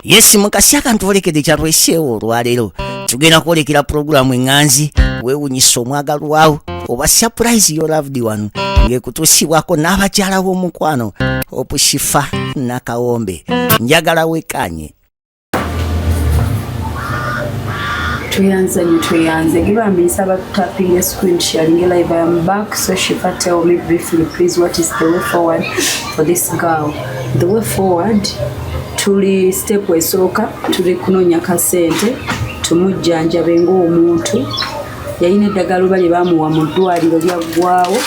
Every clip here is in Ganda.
Yes, mukasi akantwolekedde kyatweseewo olwaleero, tugenda kwolekera pulogulaamu eŋŋanzi weewunyisa omwagalwawo oba surprise your loved one, ng'ekutuusibwako n'abakyala b'omukwano Opushifa Nakawombe. Njagala wekanye. Tweyanze nyo, tweyanze. Gibambi, nsaba tapping a screen, sharing a live. I am back. So Shifa, tell me briefly, please, what is the way forward for this girl? The way forward, tuli step esooka, tuli kunoonya kasente tumujjanjabe ng'omuntu. Yalina eddagala oba lye baamuwa mu ddwaliro lyaggwawo,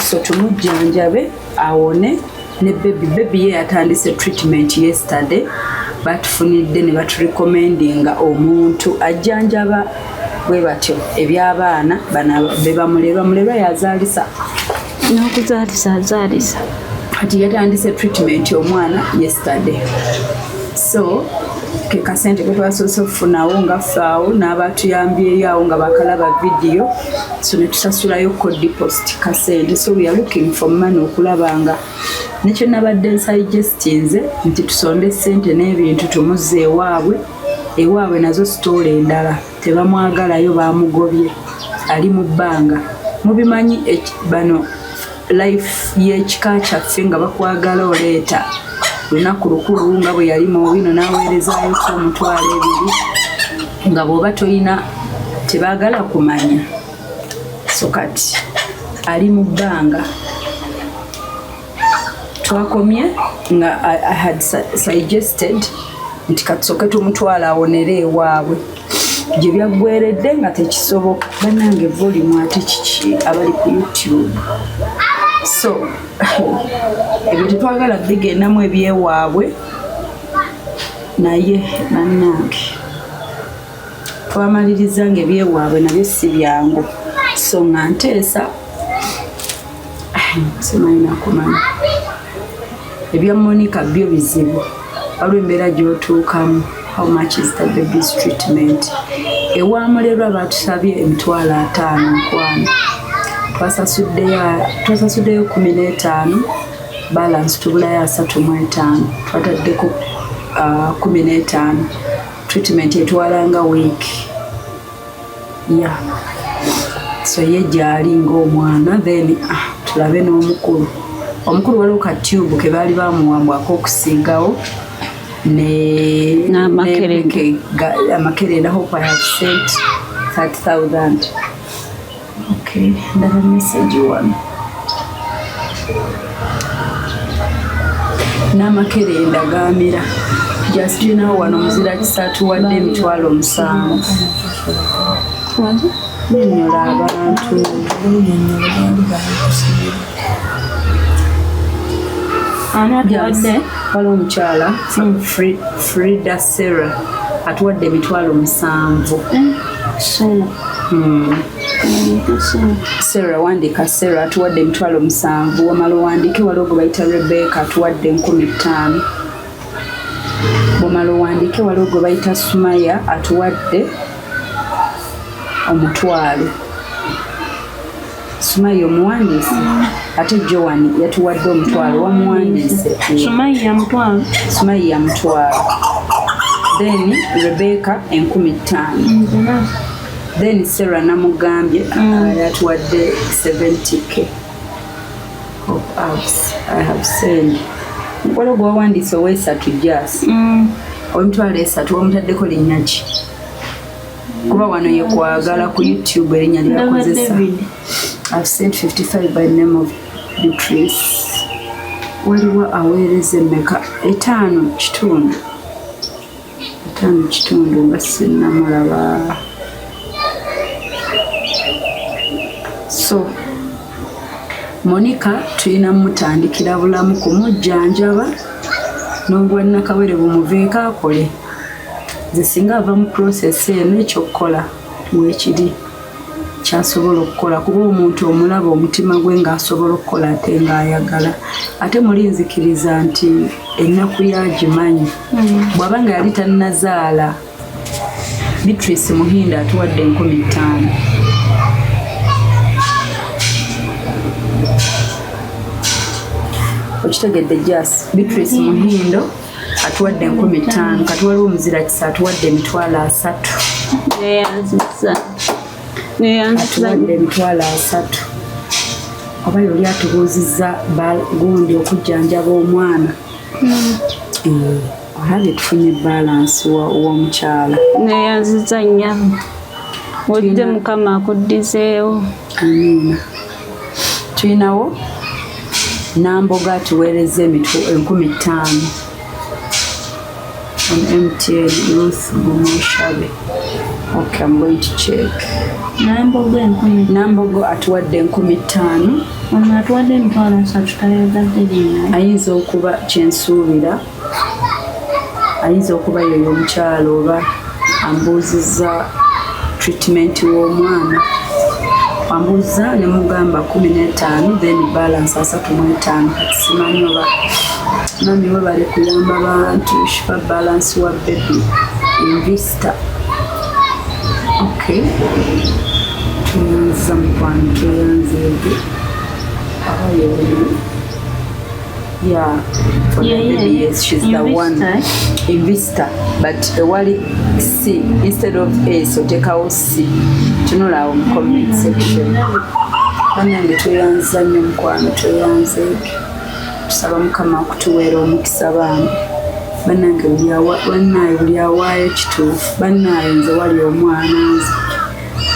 so tumujjanjabe awone. Ne baby, baby ye yatandise treatment yesterday. Batufunidde ne baturecommendinga omuntu ajjanjaba bwe batyo ebyabaana bano be bamulerwa. Mulerwa yazaalisa. N'okuzaalisa azaalisa. Kati yatandise treatment omwana yesterday, so ke kasente ke twasoose okufunawo nga ffaawo n'abatuyambyeyo awo nga bakalaba vidiyo, so ne tusasulayo ko deposit kasente. So we are looking for money okulaba nga nekyo nabadde nsuggestinze nti tusonde sente n'ebintu tumuzze ewaabwe. Ewaabwe nazo sitoola endala, tebamwagalayo, bamugobye, ali mu bbanga. Mubimanyi bano life y'ekika kyaffe, nga bakwagala oleeta lunaku lukulu, nga bwe yali mu bino n'aweerezaayo 20,000, nga bw'oba toyina tebaagala kumanya. So kati ali mu bbanga. Twakomye nga I had suggested nti katusooke tumutwala awonere ewaabwe gye byaggweredde nga tekisoboka. Bannange, volume ate kiki abali ku YouTube? So ebyo tetwagala bigendamu ebyewaabwe, naye bannange, twamaliriza nga ebyewaabwe nabyo si byangu. So nga nteesa, simanyi nakumanya, ebya Monica byo bizibu, waliwo embeera gy'otuukamu. How much is the baby's treatment? Ewamulerwa batusabye 50,000. Nkwano, twasasuddeyo 15, balance tubulayo 35. Twataddeko 15. Treatment etwalanga week ya, so ye gyali ng'omwana. Then tulabe n'omukulu. Omukulu waliwo ka tube ke baali bamuwambwako okusiigawo ne N'amakerenda. Amakerenda. Hope I have sent 30,000. Okay, ndaba message wano n'amakerenda gamira. Just tulinawo wano muzira kisatu wadde 70,000. Nyonyola abantu. Ani atuwadde? Waliwo omukyala Frida Sarah atuwadde 70,000. Sena. Sena. Sarah, wandika Sarah atuwadde 70,000. Wamala owandike waliwo gwe bayita Rebecca atuwadde 5,000. Bwomala owandike waliwo gwe bayita Sumaya atuwadde 1,000. Sumaya omuwandiise? Ate Joan yatuwadde 1,000, wamuwandiise? Sumaya 1,000. Sumaya 1,000, then Rebecca 5,000. Then Sarah namugambye yatuwadde 70K of apps I have sent. Waliwo gwe wawandiise owesatu, jas 30,000, wamutaddeko linnya ki? Kuba wano ye kwagala ku YouTube erinnya Ndaba lyakozesa. David. I've sent 55 by name of Beatrice. Waliwo aweereza emmeka? 5.5, 5.5, nga sinnamulaba. So Monica tulina mutandikira bulamu kumujjanjaba n'obwannakawere bumuveeko akole. Nze singa ava mu process eno, ekyokukola weekiri kyasobola okukola, kuba omuntu omulaba omutima gwe ng'asobola okukola ate ng'ayagala. Ate muli nzikiriza nti ennaku yagimanyi bw'aba nga yali tannazaala. Beatrice Muhinda atuwadde 5,000. Okitegedde? Jas Beatrice Muhindo Atuwadde 5000. Kati waliwo omuzira kisa atuwadde 300,000. Neyanziza, neyanziza. Atuwadde 300,000. Oba yoli atubuuzizza gundi okujjanjaba omwana. Eh, olabye tufunye balance w'omukyala. Neyanziza nnyabo, ojje Mukama akuddizeewo. Amiina. Tulinawo Namboga atuweereza 5000 on MTN. Ruth Gumushabe. Okay, I'm going to check. Nambogo 10,000. Nambogo atuwadde 5000. Ono atuwadde 300,000 tayogadde linnya. Ayinza okuba, kyensuubira, ayinza okuba yoyo omukyala oba ambuuzizza treatment w'omwana. Ambuuza ne mugamba 15, then balance 35. Kati simanyi oba mami we bali kuyamba bantu. Shifa, balance wa baby Invista. Okay, tuyanza mukwano, tweyanzeege. Aba yoyo. Yeah, for Yeah, the baby, yeah. yes, she's the one. Invista. Invista, but ewali C instead of S, otekawo C. Tunula awo mu comment section. Bannange, tweyanza nnyo mukwano, tweyanzeege. Tusaba Mukama akutuweera omukisa bambi. Bannange, bannaye buli awaayo kituufu. Bannaye, nze wali omwana,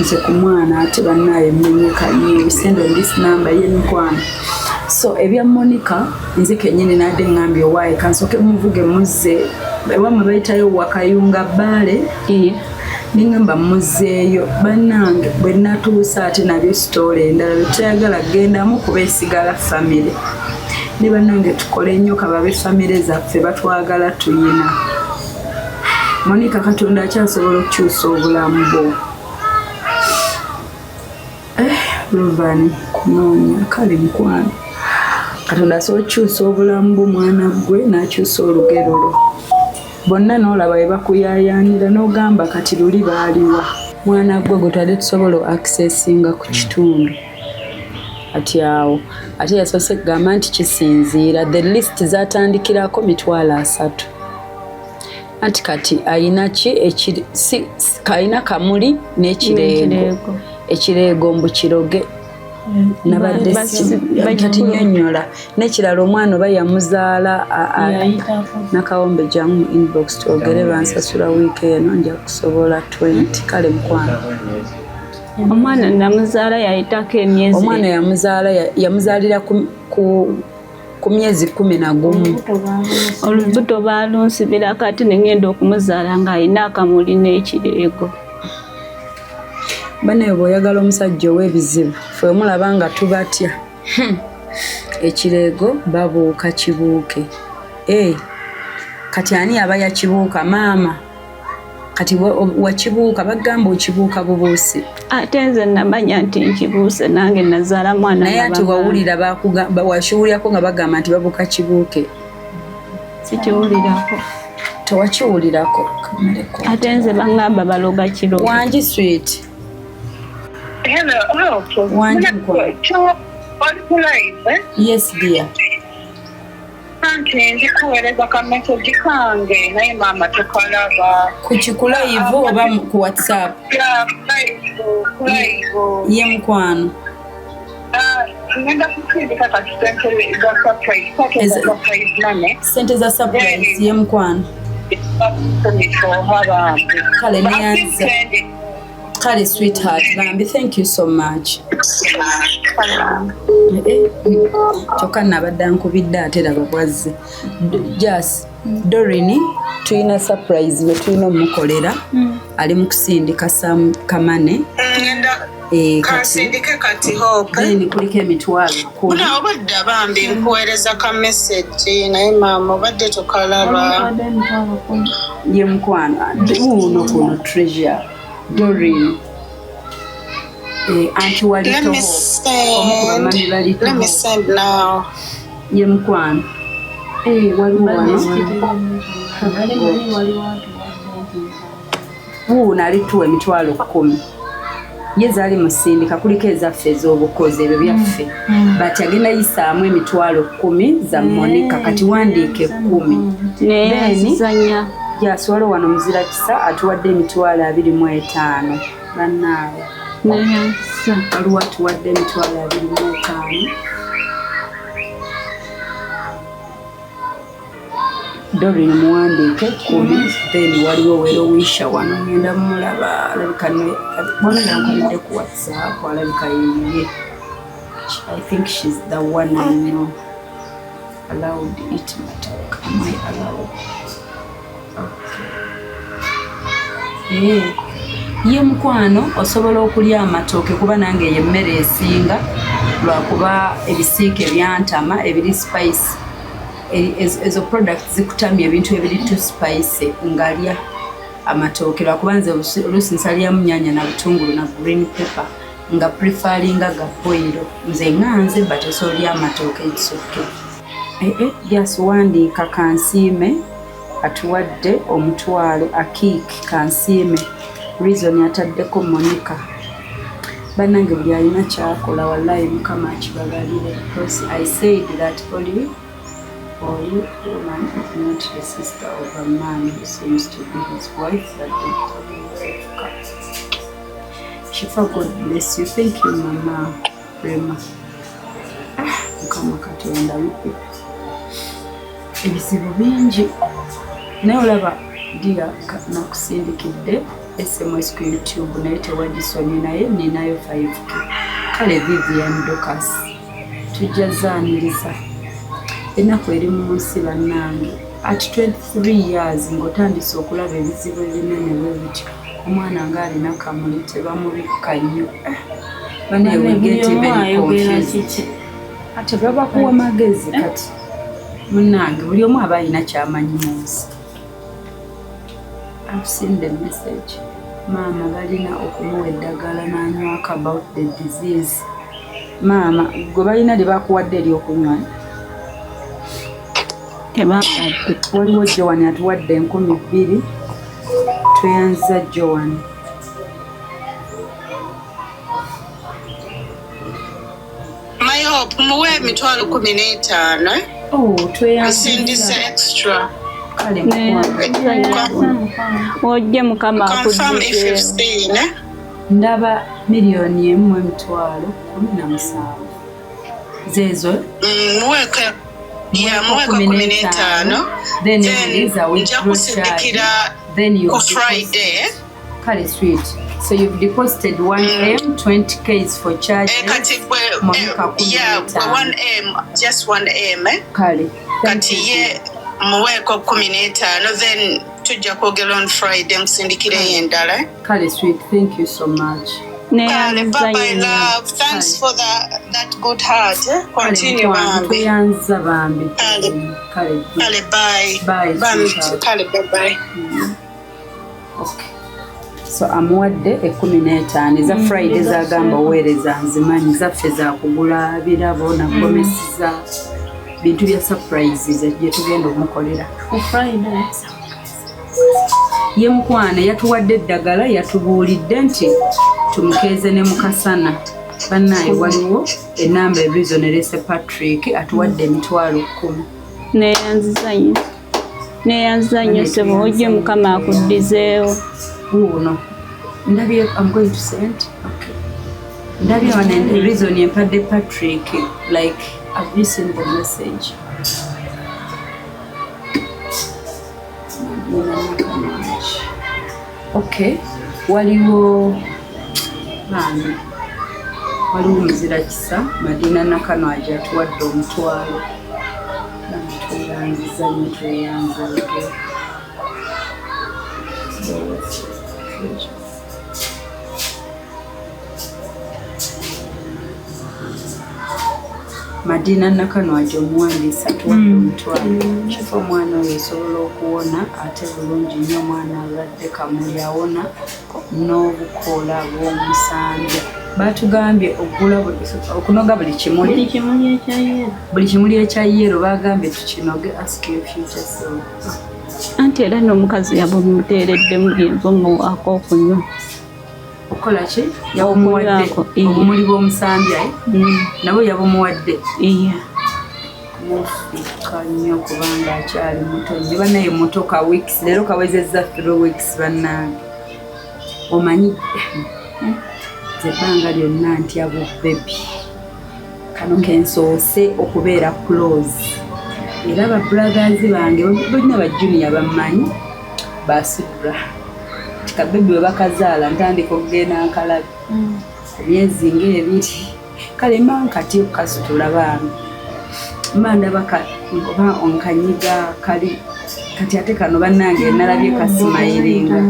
nze ku mwana ate bannaye mmenyeka nnyo. Send on this number ye mikwano. So ebya Monica, nze kenyini nadde ŋŋambye owaaye kansooke muvuge muzze ewammwe, bayitayo Wakayunga Bbaale. Neŋŋamba muzzeeyo. Bannange, bwe natuuse ate nabyo story endala betutayagala kugendamu kuba esigala famire. Ne bannange, tukole nnyo kababe famire zaffe batwagala tuyina. Monica, Katonda akyasobola okukyusa obulamu bwo. Eh, Ruvani kunoonya kale mukwano. Katonda asobola okukyusa obulamu bwo mwana gwe, n'akyusa olugero lwo. Bonna n'olaba bwe bakuyaayaanira n'ogamba kati luli baaliwa. Mwana gwe, gwe twali tusobola accessinga ku kitundu ati awo ate yasoose kugamba nti kisinziira the list zatandikirako 300,000. Anti kati ayina ki ayina kamuli n'ekireego. N'ekireego. Ekireego mbu kiroge nabadde kati nnyonnyola n'ekirala omwana oba yamuzaala Yayitako. Nakawombe, jangu mu inbox twogere. Bansasula wiiki eno, nja kusobola 20. Kale mukwano. Omwana namuzaala yayitako emyezi. Omwana yamuzaala yamuzaalira ku myezi 11. Olubuto baalunsibirako ate nengenda okumuzaala ng'alina akamuli n'ekireego. Banaye, bw'oyagala omusajja ow'ebizibu, fe omulaba nga tubatya. Ekireego babuuka kibuuke. Eh, kati ani aba yakibuuka? Maama kati wakibuuka, bagamba okibuuka bubuusi. Ate nze namanya nti nkibuuse, nange nazaala mwana. Naye nga ati wawulira wakiwulirako nga bagamba nti babuuka kibuuke? Sikiwulirako. Tewakiwulirako? Kamaleko. Ate nze baŋŋamba baloga kiroge. Wangi sweet. Hello, oh, okay. Wangi mukwano. Oli ku live, eh? Yes dear. Anti ndikuweereza ka message kange naye maama tokalaba. Ku ku live oba ku WhatsApp? Yeah, live, ku live. Ye mukwano. Ah, ngenda kusindika kati sente za surprise, kati za surprise money. Sente za surprise, ye mukwano. Kumisoha bambi. Kale, But neyanza. send it. Kale sweetheart, bambi, thank you so much. Eh, kyokka nabadde ankubidde ate raba bwazze. Jas Dorini, tulina surprise bwe tulina omukolera. Ali mu kusindika some kamane. Ngenda Eh, kati kansindike kati, Hope. Then kuliko 100,000. Muna obadde bambi nkuweereza ka message naye maama obadde tokalaba. Ye mukwano, wuuno kuno Treasure Dorin. Eh, anti Let walito me omu ku send. bamami balito. Let me send now. Ye mukwano. Eh, waliwo wano wuuno alituwa 100,000. Ye zaali musindika kuliko ezaffe ez'obukozi, ebyo byaffe, but agenda yisaamu 100,000 za Monica. Kati wandiika 10. Neyazizanya. Jaswalo wano muzira kisa atuwadde 25,000, bannaawe. Neyanziza. Waliwo atuwadde 25,000. Dorin, muwandiike 10. Then waliwo Werowisha wano, ngenda mulaba, alabika wano yankoledde ku WhatsApp, alabika yeye. I think she's the one I know. Allowed eat matooke? Am I allowed? Okay. Ye mukwano, osobola okulya amatooke kuba nange yemmere esinga, lwakuba ebisiike byantama ebiri spice. Ezo products zikutamya, ebintu ebiri too spicy. Ngalya amatooke lwakuba nze oluusi nsalyamu nyanya na butungulu na green pepper, nga preferringa ga boil. Nze nga nze, but osobola olya amatooke, it's okay. Just wandiika Kansiime atuwadde 50,000. Akiiki Kansiime, reason ataddeko Monica. Bannange, buli alina kyakola, wallahi Mukama akibagalire, because I said that only or woman is not the sister of a man who seems to be his wife, but the Shifa, God bless you. Thank you, Mama Rema. Ah, Mukama Katonda, lupi ebizibu bingi, naye olaba dia nakusindikidde SMS ku YouTube naye tewagisomye, naye ninayo 5K. Kale Vivian Docas, tujja zaaniriza. Ennaku eri mu nsi, bannange. At 23 years ng'otandise okulaba ebizibu ebinene bwe bityo, omwana ng'alina kamuli tebamubikka nnyo. Eh, bannaye, we get even confused. Ate babakuwa magezi. Kati munnange, buli omu aba alina kyamanyi mu nsi. I've seen the message. Maama, balina okumuwa eddagala n'anywako about the disease. Maama, gwe balina lye bakuwadde ery'okunywa? Tebampadde. Waliwo Joan atuwadde 2000. Tweyanziza, Joan. My Hope, muwe 15,000, eh? Oh, Nsindise tweyanziza. extra. Kale mukwano. Ojje Mukama Confirm if you've akuddizeewo. seen, eh? Ndaba 1,117,000 zeezo. Muweeko, yeah, muweeko 15. Then Then there is a nja withdrawal charge. kusindikira Then you ku Friday, eh? Kale sweet, so you've deposited 1M, 20K is for charges. Eh, kati gwe Monica, yeah, 15. gwe 1M, just 1M, eh? Kale. Kati ye muweeko 15, then tujja kwogera on Friday, nkusindikireyo endala, eh? Kale sweet, thank you so much. Kale, bye bye. Neyanziza nnyo. Love, thanks for that good heart, eh? Kale Continue. mukwano, Bambi. tweyanziza bambi. Kale. Kale. Kale, bye. Bye, Bye. sweetheart. Kale, bye bye. Okay. So amuwadde 15 eza Friday zagamba oweereza, nzimanyi zaffe zakugula birabo na gomesi za bintu bya surprises gye tugenda omukolera. Ku Friday. Ye mukwana yatuwadde eddagala, yatubuulidde nti tumukeeze ne mukasana. Bannaye, waliwo enamba ereason erese. Patrick atuwadde 10,000. Neyanziza nnyo, neyanziza nnyo ssebo. Ojje Mukama akuddizeewo. Wuuno ndabye, I'm going to send. Okay, ndabye wano reason empadde Patrick. Like, have you seen the message? Madina Nakanwagi. Okay, waliwo bambi, waliwo muzira kisa Madina Nakanwagi atuwadde 50,000. Bambi, tweyanziza nnyo, tweyanzage. Treasure. Madina Nakanwagi omuwandiisi atuwadde 50,000. Kifo omwana oyo osobola okuwona ate bulungi nnyo. Omwana alwadde kamuli, awona n'obukoola bw'omusambya. Batugambye ogula okunoga buli kimuli. Buli kimuli ekya yellow. Buli kimuli ekya yellow bagambye tukinoge. Ask your future self. Anti era n'omukazi yabumuteereddemu byenva omuwaako okunywa. Okukola ki? Yabumuwadde obumuli bw'omusambya eh? Nabo yabumuwadde. Mufika nnyo kubanga akyali muto nnyo bannaye, muto ka weeks, leero kawezezza 3 weeks. Bannange, omanyi nze ebbanga lyonna ntya bu baby. Kano kensoose okubeera close, era ba brothers bange balina ba junior bammanyi basudra nti ka baby bwe bakazaala ntandika okugenda nkalabe ku myezi ng'ebiri. Kale mba nkati okukasitula bambi, mba ndaba oba onkanyiga kali kati. Ate kano bannange nalabye kasmilinga.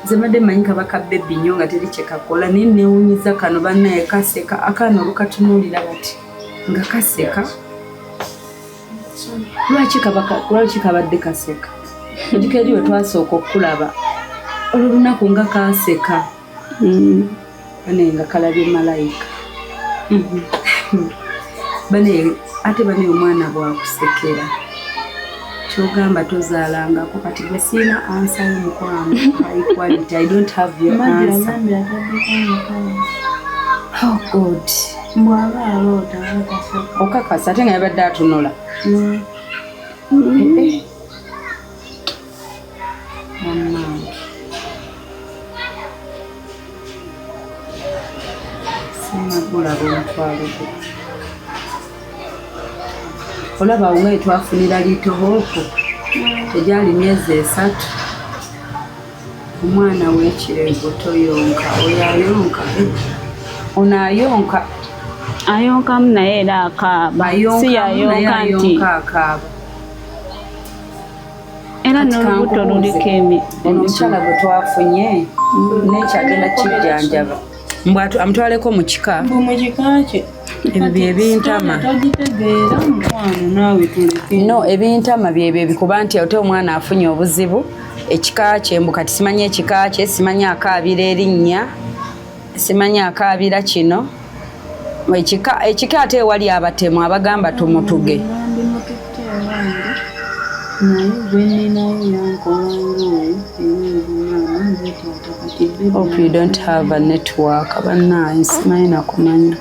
Nze mbadde mmanyi kaba ka baby nnyo nga teri kyekakola, naye newunyiza kano bannaye kaseka. Akaana olukatunuulira bati nga kaseka. Lwaki kabadde kaseka? Ojjuka eri we twasooka okukulaba olwo lunaku nga kaseka bane, nga kalabye malayika bane. Ate bane omwana bwakusekera kyogamba tozaalangako. Kati gwe siina answer yo, mukwano, high quality. I don't have your answer. Oh God. Bw'aba aloota aba taseka. Okakasa ate nga yabadde atunula? Eh, eh. Bannange, sinagulaba omutwalo gwo. Olaba awo nga twafunira Little Hope, tegyali myezi 3. Omwana w'ekirego toyonka, oyo ayonka, eh, ono ayonka. Ayonkamu naye era akaaba. Si ayonkamu naye yayonka nti ayonka akaaba. Era Kati n'olubuto kankubuuze, luliko ono omukyala gwe twafunye nekyagenda kijjanjaba mbw amutwaleko mu kika. Mu kika kye. Ebyo byebintama. Togitegeera mukwano, naawe tuleke. No, ebintama byebyo ebikuba nti ate omwana afunye obuzibu, ekika kye mbu kati simanyi ekika kye, simanyi akaabira erinnya, simanyi akaabira kino ekika, ekika ate ewali abatemu abagamba tumutuge. Bandimututte ewange, naye gwe nninayo yankola ng'oyo ewange maama nze taata kati baby. Hope you don't have a network. Bannange, simanyi nakumanya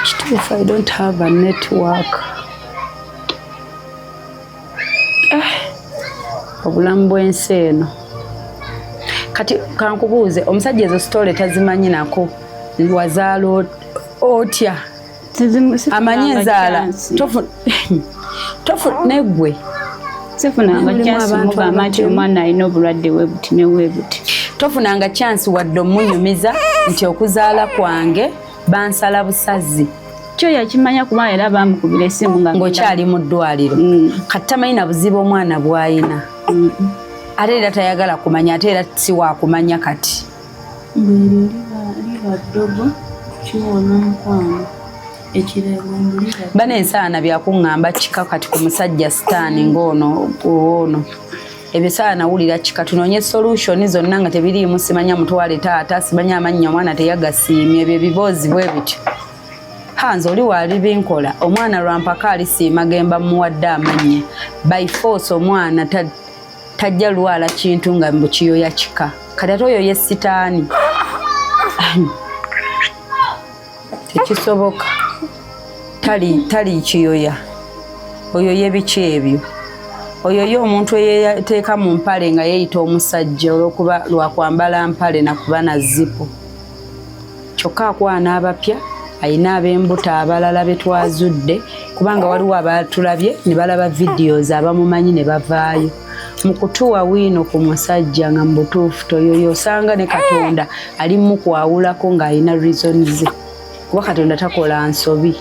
kituufu. I don't have a network. Eh, obulamu bw'ensi eno. Kati kankubuuze, omusajja ezo story tazimanyi nako? Wazaala otya? Amanyi enzaala tofu neggwe. Sifunanga Mulimu chance abantu mugamba nti abatemu. omwana alina obulwadde bwe buti ne bwe buti. Tofunanga chance wadde omunyumiza nti okuzaala kwange bansala busazi? Kyo yakimanya kuba era bamukubira essimu nga ng'okyali mu ddwaliro. Kati tamanyi na buzibu omwana bw'ayina, ate era tayagala kumanya, ate era si wakumanya kati. Bweryo liba ddogo kiwona omukwano ekirego mbuliba. Bana ensaana byakuŋŋamba kika kati ku musajja sitaani ng'ono ono ebyo saana wulira kika. Tunoonye solution zonna nga tebiriimu simanya mutwale taata, simanya amannya omwana teyagasiimye, ebyo ebiboozi bwe bityo. Hanze oli waali binkola omwana lwampaka alisiima gemba muwadde amannya by force. Omwana tajja lwala kintu nga mbukiyoya kika. Kati ate oyo ye sitaani, tekisoboka. Tali kiyoya oyo ye biki ebyo? Oyo ye omuntu eyeteeka mu mpale nga yeeyita omusajja olwokuba lwakwambala mpale nakuba na zipu, kyokka akwana abapya, ayina ab'embuto abalala betwazudde, kubanga waliwo abatulabye ne balaba videos abamumanyi ne bavaayo mu kutuwa wiino ku musajja nga mu butuufu toyoyo. Osanga ne Katonda ali mukwawulako ng'alina reason ze, kuba Katonda takola nsobi.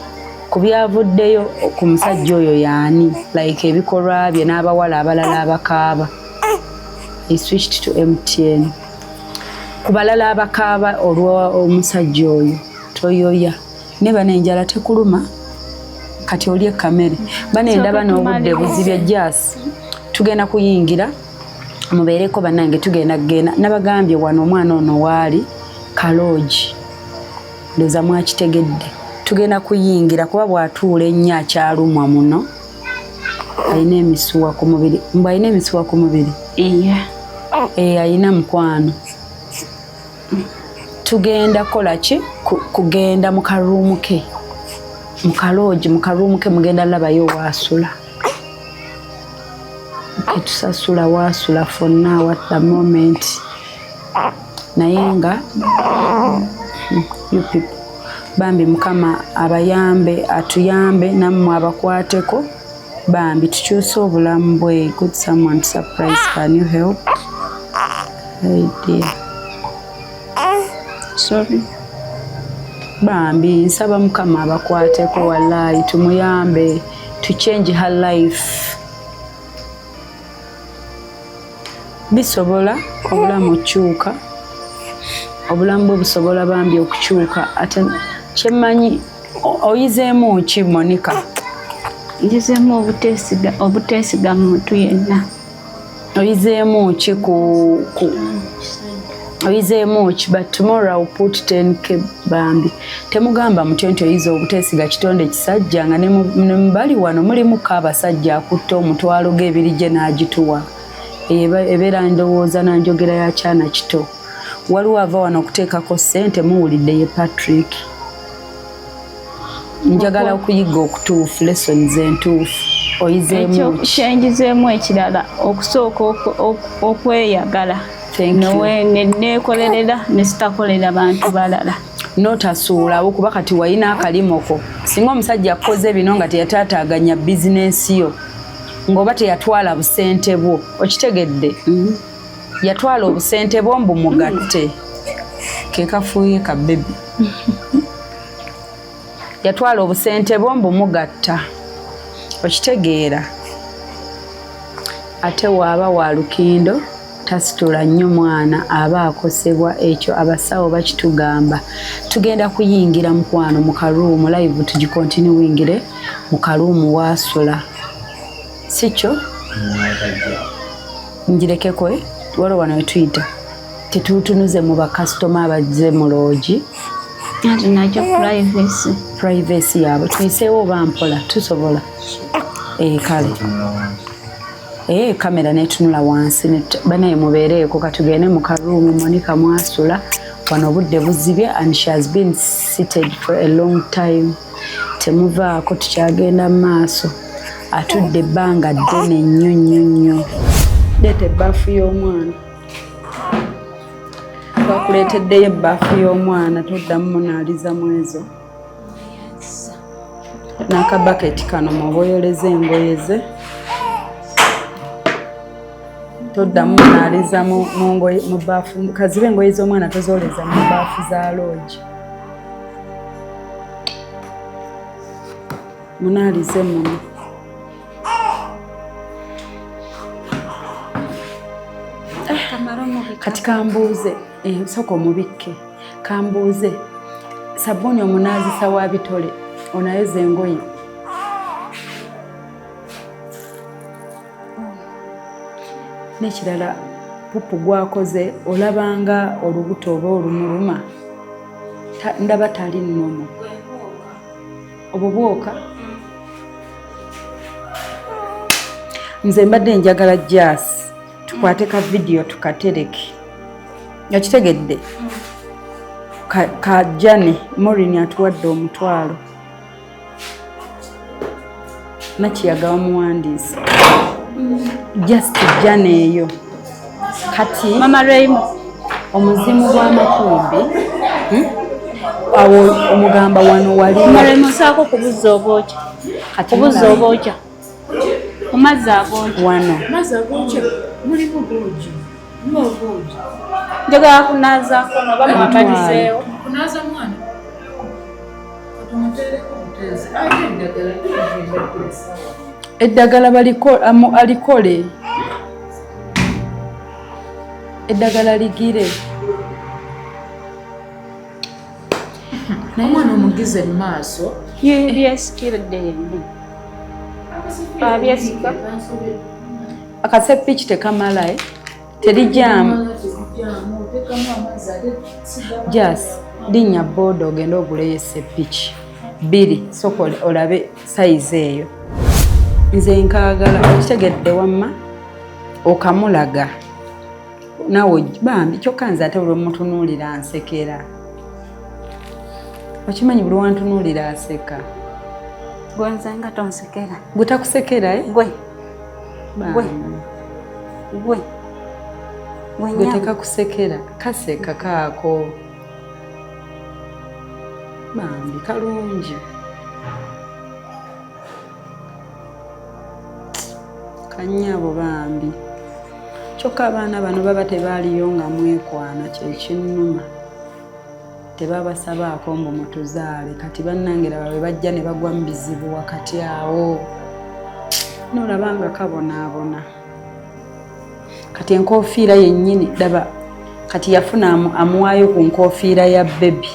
Ku byavuddeyo ku musajja oyo yaani like ebikolwa bye n'abawala abalala abakaaba. He switched to MTN. Ku balala abakaaba olw'omusajja oyo, toyoya ne bano enjala tekuluma. Kati oli ekamere bano endaba n'obudde buzibye jasi tugenda kuyingira mubeereko. Bannange, tugenda kugenda nabagambye wano omwana ono waali kaloogi, ndowooza mwakitegedde. Tugenda kuyingira kuba bw'atuula ennyo akyalumwa muno, alina emisuwa ku mubiri. Mbw alina emisuwa ku mubiri? Iya. Eh, alina mukwano. Tugenda kukola ki? Kugenda mu karuumu ke, mu kaloogi, mu karuumu ke mugenda labayo waasula. Tetusasula waasula for now at the moment. Naye nga you people, bambi Mukama abayambe, atuyambe nammwe abakwateko, bambi tukyuse obulamu bwe. Good, someone surprise, can you help? Hey dear. Sorry. Bambi nsaba Mukama abakwateko, wallahi tumuyambe to change her life. Bisobola obulamu okukyuka, obulamu bwe busobola bambi okukyuka. Ate kyemmanyi oyizeemu ki, Monica? Njizeemu obuteesiga muntu yenna. Oyizeemu ki ku oyizeemu ki? But tomorrow I will put 10K. Bambi temugamba mutyo nti oyize obuteesiga kitonde kisajja, nga ne mubali wano mulimuko abasajja akutta omutwalo g'ebiri gye n'agituwa. Ebeera ndowooza nanjogera ya kyana kito. Waliwo ava wano okuteekako ssente, muwulidde, ye Patrick. Njagala okuyiga okutuufu, lessons entuufu. Oyizeemu ki? Kyenjizeemu ekirala, okusooka okweyagala, Thank you. Neekolerera ne sitakolera bantu balala. N'otasuulawo, kuba kati walina akalimoko. Singa omusajja akoze bino nga teyataataaganya bizinensi yo, ng'oba teyatwala busente bwo, okitegedde? Yatwala obusente bwo mbu mugatte, ke kafuuye ka baby. Yatwala obusente bwo mbu mugatta, okitegeera? Ate waaba wa lukindo, tasitula nnyo mwana, aba akosebwa. Ekyo abasawo bakitugamba. Tugenda kuyingira, mukwano, mu karuumu, live tugicontinuingire mu karuumu waasula, si kyo? Ngirekeko, eh? Waliwo wano wetuyita, tetutunuze mu bakasitoma abazze mu loogi. Ate nakyo privacy. Privacy yaabwe. Tuyiseewo oba mpola? Tusobola. Kale kamera netunula wansi. Banaye mubeereeko, katugende mu karuumu Monica mwasula. Wano obudde buzibye and she has been seated for a long time. Temuvaako, tukyagenda mu maaso. Atudde ebbanga ddene nnyo nnyo nnyo. Leeta ebbaafu y'omwana. Twakuleeteddeyo ebbaafu y'omwana, toddamu munaaliza mu ezo, n'akabaketi kano mwoba oyoleza engoye ze. Toddamu munaaliza mu bbaafu. Kazibe engoye z'omwana, tozooleza mu bbaafu za loogi. Munaalize muno. Kati kambuuze, sooka omubikke. Kambuuze, sabbuuni omunaazisa wa bitole onayoza engoye? N'ekirala, pupu gwakoze olabanga olubuto oba olumuluma. Ndaba tali nnomo. Obwo bwoka nze mbadde njagala jas tukwate ka vidiyo tukatereke, okitegedde? Ka jane Morin atuwadde 500,000, Nakiyaga wamuwandiisa, just jane eyo kati. Mama Raymond. Omuzimu gw'amakumbi, Awo omugamba wano wali. Mama Raymond, saako kubuzza obwokya. Kati Kubuzza mulaba. obwokya. Ku mazzi agokya. Wano. Mazzi agokya mulimu buugi, mulimu obuugi. Njagala kunaazaako oba mwambalizeewo. Kunaaza mwana katumuteereko buteezi, ate eddagala ligenda kulesawa. Eddagala alikole, eddagala ligire. Omwana omugize mu maaso. Byesikiridde yenna. Abyesika. Akasepiki tekamala, eh? Terijaamu. Jas linnya booda ogende oguleyo esepiki bbiri, soka olabe sayizi eyo. Nze nkaagala, okitegedde? Wamma okamulaga naawe bambi. Kyokka nze ate olwemutunuulira nsekera. Okimanyi buli wantunuulira aseka. Gwe nze nga tonsekera. Gwe takusekera eh? Gwe. Gwe. Gwe. Gwe tekakusekera, kaseka kaako. Bambi kalungi. Kanyabo bambi. Kyokka abaana bano baba tebaaliyo nga mwekwana kyekinnuma. Tebabasabaako mbu mutuzaale kati bannange laba bwe bajja ne bagwa mu bizibu wakati awo nolaba nga kabonaabona. Kati enkofiira yennyini laba kati yafuna amuwaayo ku nkofiira ya bebi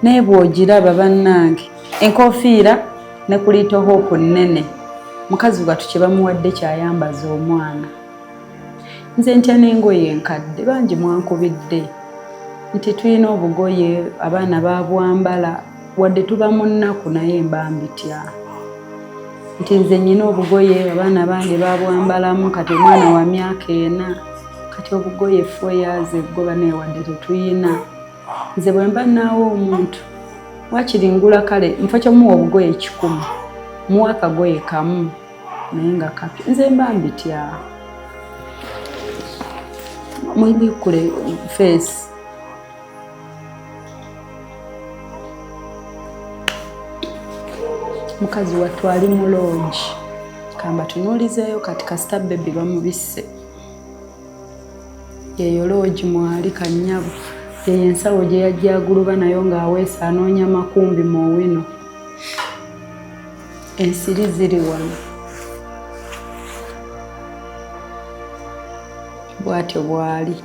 naye bw'ogiraba bannange enkofiira ne ku Little Hope nnene mukazi wattu kye bamuwadde kyayambaza omwana. Nze ntya n'engoye enkadde bangi mwankubidde nti tulina obugoye abaana babwambala wadde tuba mu nnaku naye mba mbitya nti nze nnyina obugoye abaana bange babwambalamu kati omwana wa myaka 4 kati obugoye 4 years ago banaye wadde tetuyina. Nze bwe mba naawo omuntu wakiri ngula kale nfa kyomuwa obugoye 100 muwa akagoye kamu naye nga kapya nze mba mbitya. Mwibikkule face. Mukazi wattu ali mu lodge kamba tunuulizeeyo kati kasita bebi bamubisse yeyo lodge mwali kannyabo yeyo ensawo gye yajja aguluba nayo ng'aweesa anoonya makumbi mu wino ensiri ziri wano bw'atyo bw'ali.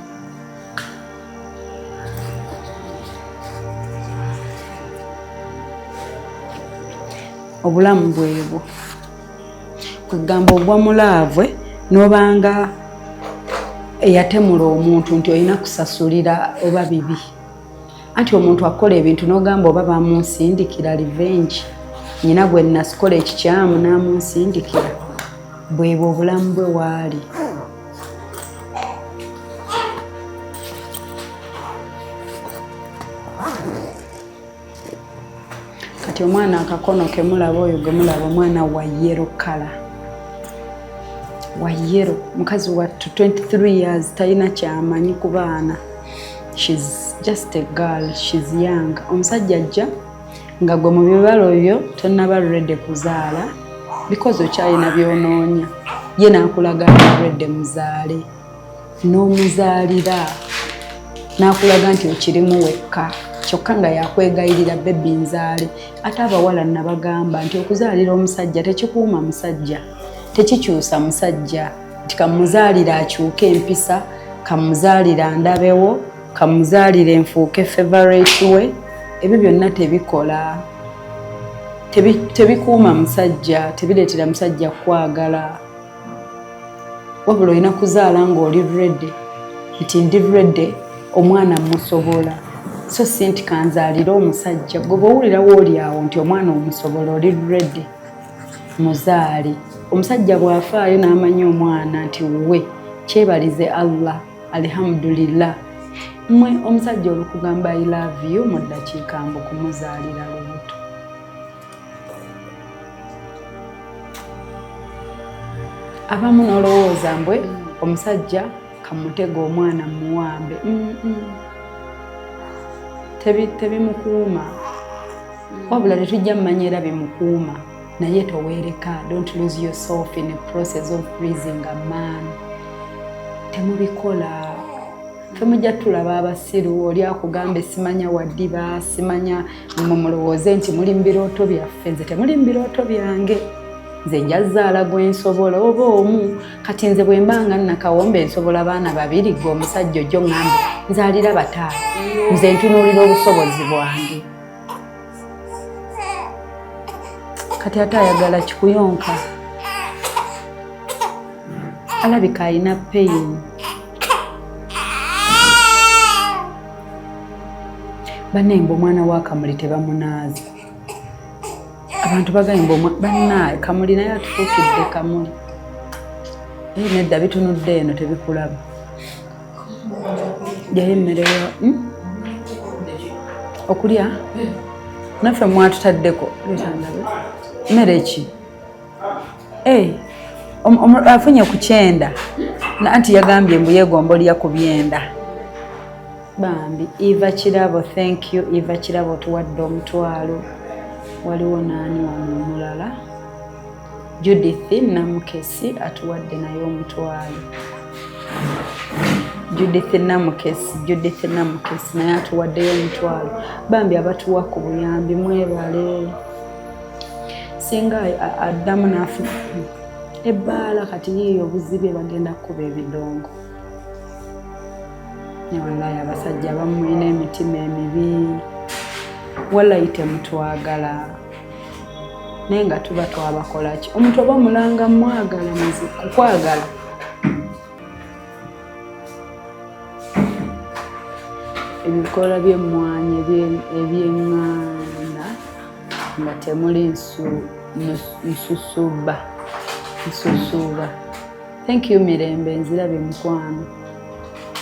Obulamu bwebwo kwegamba ogwa mulaavwe n'obanga eyatemula omuntu nti olina kusasulira oba bibi anti omuntu akola ebintu n'ogamba oba bamunsindikira revenge nyina gwe nasikola ekikyamu n'amunsindikira bwebwo obulamu bwe waali. Kati omwana akakono ke mulaba oyo gwe mulaba omwana wa yellow color wa yellow mukazi wattu 23 years talina kyamanyi ku baana. She's just a girl, she's young. Omusajja ajja nga gwe mu bibalo byo tonnaba ready kuzaala because okyalina by'onoonya ye n'akulaga ready muzaale n'omuzaalira n'akulaga nti okirimu wekka kyokka nga yakwegayirira bebi nzaale. Ate abawala nabagamba nti okuzaalira omusajja tekikuuma musajja tekikyusa musajja nti kamuzaalira akyuke empisa kamuzaalira ndabewo kamuzaalira enfuuke favorite we ebyo byonna tebikola tebikuuma musajja tebireetera musajja kwagala. Wabula olina kuzaala ng'oli ready nti ndi ready omwana musobola so si nti kanzaalire omusajja. Gwe bw'owulira wooli awo nti omwana omusobola oli ready muzaale. Omusajja bw'afaayo n'amanya omwana nti we kyebalize Allah alhamdulillah. Mmwe omusajja olukugamba I love you mu ddakiika mbu kumuzaalira lubuto. Abamu n'olowooza mbwe omusajja kamutega omwana muwambe. Tebimukuuma wabula tetujja mmanya era bimukuuma naye toweereka. Don't lose yourself in a process of pleasing a man. Temubikola. Ffe mujja tulaba abasiru oli akugambe simanya waddiba simanya mumulowooze nti muli mu birooto byaffe. Nze temuli mu birooto byange nze njazaala gwe nsobola oba omu. Kati nze bwe mba nga nnakawombe nsobola baana babiri gwe omusajja ojjo ŋŋambe nzaalira 5 nze ntunuulira obusobozi bwange. Kati ate ayagala kikuyonka alabika alina pain. Bannemba omwana wa Kamuli tebamunaaza. Abantu bagamba bannaye Kamuli naye atufuukidde Kamuli. Nedda bitunudde eno tebikulaba. Jayo emmere yo okulya Naffe mwatutaddeko. Mmere ki? Eh, afunye ku kyenda. Anti yagambye mbu yeegomba olya ku byenda. Bambi Eva Kirabo, thank you Eva Kirabo, otuwadde omutwalo. Waliwo naani wano omulala? Judith Namukesi atuwadde naye omutwalo. Judith Namukesi, Judith Namukesi naye atuwaddeyo omutwalo. Bambi abatuwa ku buyambi mwebale. Singa addamu n'afuna ebbaala kati yiiyo obuzibye bagenda kukuba ebidongo. Wallahi abasajja abamu mulina emitima emibi, wallahi temutwagala, naye nga tuba twabakola ki? Omuntu oba mulanga mwagala mazi kukwagala. Ebikoola by'emmwanyi eby'eŋŋanda nga temuli nsusuba nsusuba. Thank you Mirembe, nzirabye mukwano.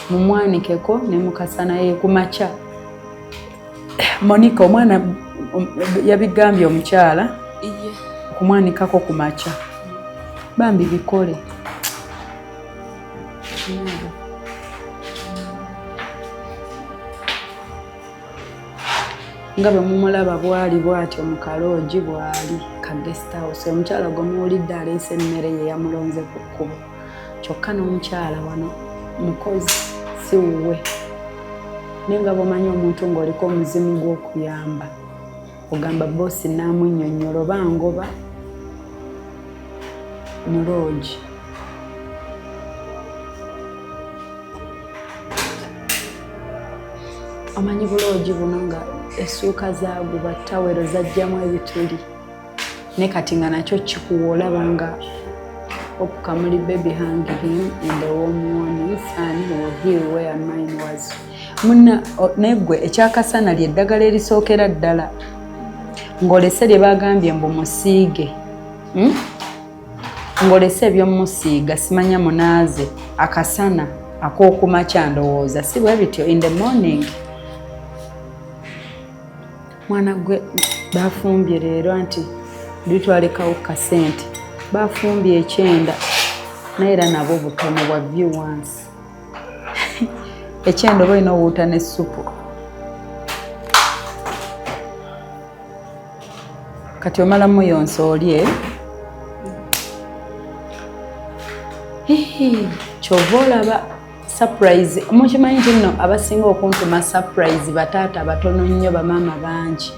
Mumwanikeko ne mukasana ye ku makya. Monica omwana yabigambye omukyala okumwanikako ku makya. Bambi bikole. Nga bwe mumulaba bwali bw'atyo mu kaloogi bwali ka guest house. Omukyala gwe muwulidde aleese emmere ye yamulonze ku kkubo. Kyokka n'omukyala wano mukozi si wuwe. Naye nga bw'omanyi omuntu ng'oliko omuzimu gw'okuyamba, ogamba boosi naamunnyonnyola oba ngoba mu loogi. Omanyi buloogi buno nga essuuka zaaguba tawero zajjamu ebituli, ne kati nga nakyo kikuwa olaba nga Hope Kamuli baby hang him in the warm morning sun will heal where mine was. Munna naye ggwe ekyakasana ly'eddagala erisookera ddala ng'olese lye bagambye mbu musiige, Ng'olese eby'omusiiga simanya munaaze akasana ak'okumakya ndowooza si bwe bityo in the morning. Mwana gwe bafumbye leero anti litwalekawo kasente, bafumbye ekyenda naye era nabwo butono bwa view once. Ekyenda oba olina owuuta n'essupu. Kati omala muyonsa olye. Kyova olaba surprise. Mukimanyi nti nno abasinga okuntuma surprise bataata batono nnyo, bamaama bangi.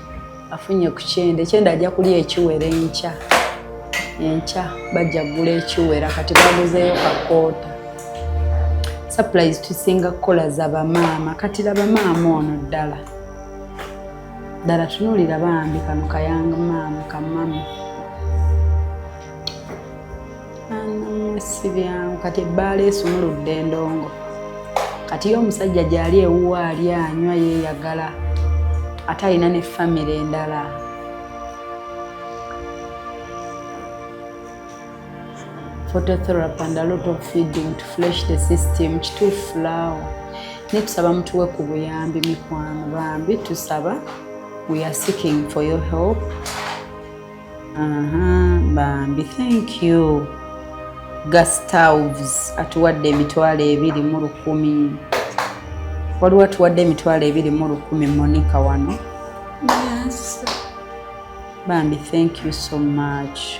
Afunye ku kyenda, ekyenda ajja kulya ekiwera enkya. Enkya bajja kugula ekiwera kati baguzeeyo kakoota. Surprise tusinga kukola za bamaama. Kati laba maama ono ddala. Ddala tunuulira bambi kano kayanga maama kamama. Si byangu kati ebbaala esumuludde endongo. Kati ye omusajja gy'ali ewuwo ali anywa yeeyagala ate alina ne famire endala. Phototherapy and a lot of feeding to flush the system. Kituufu flower. Naye tusaba mutuwe ku buyambi mikwano bambi tusaba. We are seeking for your help. Bambi thank you. Gustavs atuwadde 20,000. Waliwo atuwadde 20,000 Monica wano. Yes. Bambi thank you so much.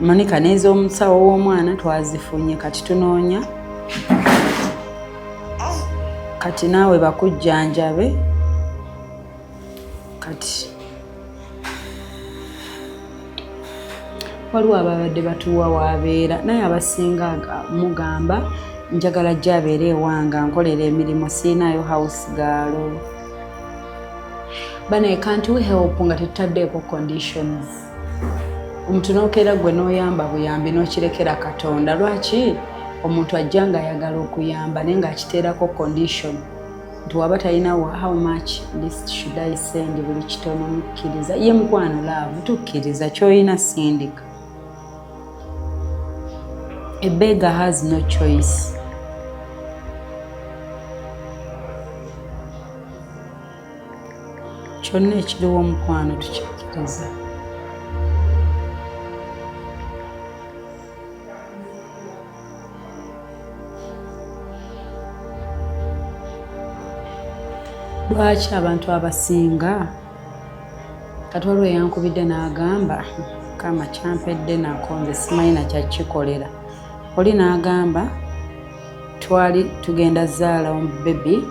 Monica n'ez'omusawo w'omwana twazifunye kati tunoonya. Kati naawe bakujjanjabe. Kati waliwo ababadde batuwa waabeera naye abasinga mugamba njagala gy'abeere ewange ankolera emirimu siinayo house girl. Banaye can't we help nga tetutaddeeko conditions? Omuntu n'okeera gwe n'oyamba buyambi n'okirekera Katonda. Lwaki omuntu ajja ng'ayagala okuyamba naye ng'akiteerako condition nti waba talina how much list should I send buli kitono mukkiriza. Ye mukwano love tukkiriza ky'olina sindika. A beggar has no choice. Kyonna ekiriwo omukwano tukikkiriza. Lwaki abantu abasinga kati waliwo eyankubidde n'agamba kama kyampedde nako nze simanyi nakyakikolera oli n'agamba twali tugenda zaala omubebi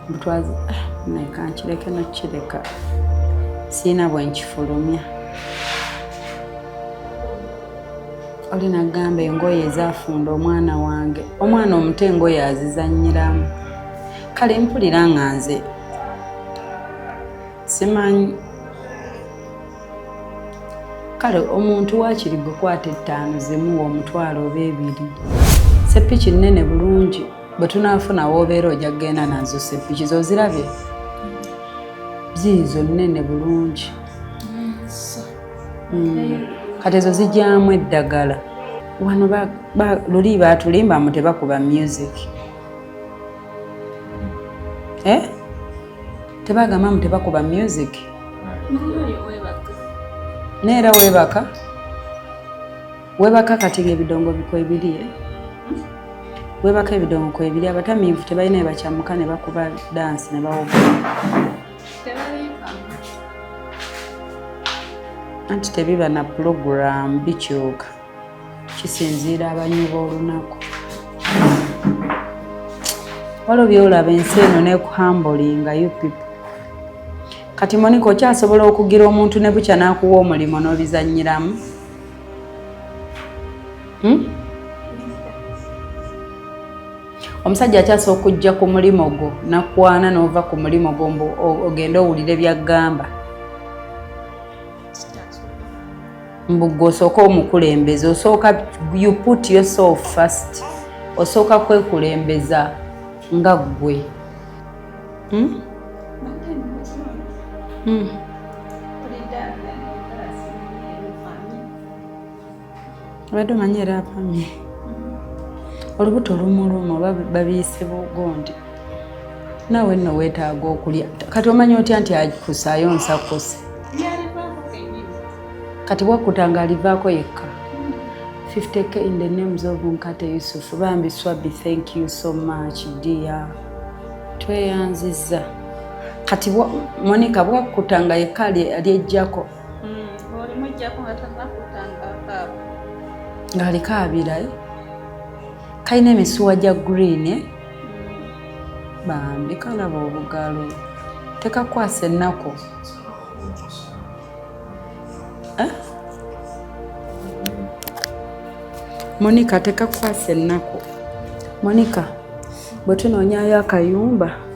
mutwazi ah, naye kankireke nokireka siina bwe nkifulumya oli nagamba engoye ezafunda omwana wange omwana omuto engoye azizanyiramu kale mpulira nga nze simanyi kale omuntu wakiri gwe kwata ettaano zimuwa omutwalo oba ebiri sepiki nnene bulungi bwe tunaafuna woobeera ojja kugenda nazo sepiki zozirabye ziizo nnene bulungi mm. kati ezo zijyamu eddagala wano luli baatulimba mu tebakuba music eh? Tebagamba mbu tebakuba music. Naye era weebaka weebaka kati ng'ebidongo bikwebiri eh? Weebaka ebidongo kwebiri abatamiivu tebalina ebakyamuka ne bakuba dansi ne bawoga anti tebiba na pulogulaamu bikyuka. Kisinziira abanywi b'olunaku. Waliwo byolaba ensi eno nekuhambulinga you people. Kati Monica okyasobola okugira omuntu ne bukya n'akuwa omulimu n'obizannyiramu? Hmm? Omusajja akyasobola okujja ku mulimu gwo nakwana n'ova ku mulimu gwo mbu ogende owulire by'aggamba. Mbu gwe osooka omukulembeza, osooka you put yourself first, osooka kwekulembeza nga ggwe. Hmm? Hmm. Obadde omanyi era apamye olubuto lumuluma oba babiyise bugondi naawe nno weetaaga okulya kati omanyi otya nti akusaayo nsakuse kati wakkuta nga alivaako yekka 50k in the names of Nkate Yusuf bambi Swabi thank you so much dear tweyanzizza kati Monica bwakkuta nga yekka alyejjako ng'alikaabira eh? Kalina emisuwa gya green eh? Bambi kalaba obugalo tekakwasa ennaku eh? Monica tekakwasa ennaku Monica bwe tunoonyayo akayumba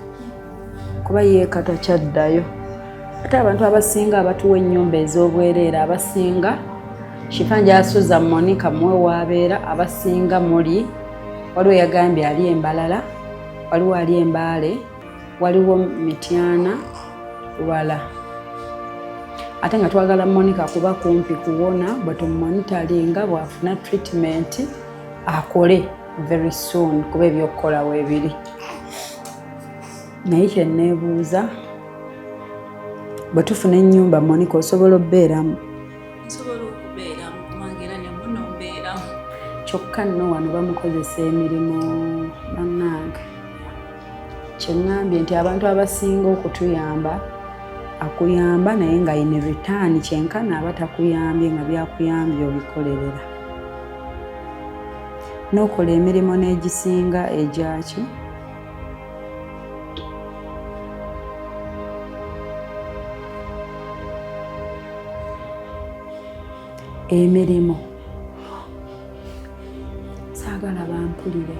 kuba yeeka takyaddayo ate abantu abasinga abatuwa ennyumba ez'obwereere abasinga Shifa njasuza Monica muwe wabeera abasinga muli waliwo yagambye ali embalala waliwo ali embaale waliwo mityana wala ate nga twagala Monica kuba kumpi kuwona bwe tumumonitalinga bw'afuna treatment akole very soon kuba ebyokukola weebiri naye kye neebuuza bwe tufuna ennyumba Monica osobola obeeramu nsobola okubeeramu kubanga era ne muno mbeeramu kyokka nno wano bamukozesa emirimu bannange kye ŋŋambye nti abantu abasinga okutuyamba akuyamba naye nga in return kyenkana aba takuyambye nga byakuyambye obikolerera n'okola emirimu n'egisinga egyaki Emirimu saagala bampulire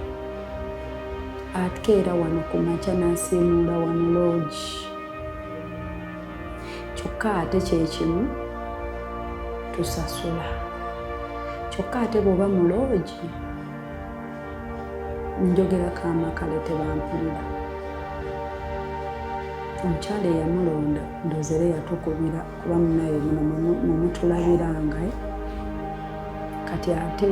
ate era wano ku makya n'asiimuula wano loogi kyokka ate kyekimu tusasula kyokka ate bw'oba mu loogi njogera kaama kale tebampulira omukyala eyamulonda ndowooza era yatukubira kuba munaye muno mumutulabiranga eh? Kati ate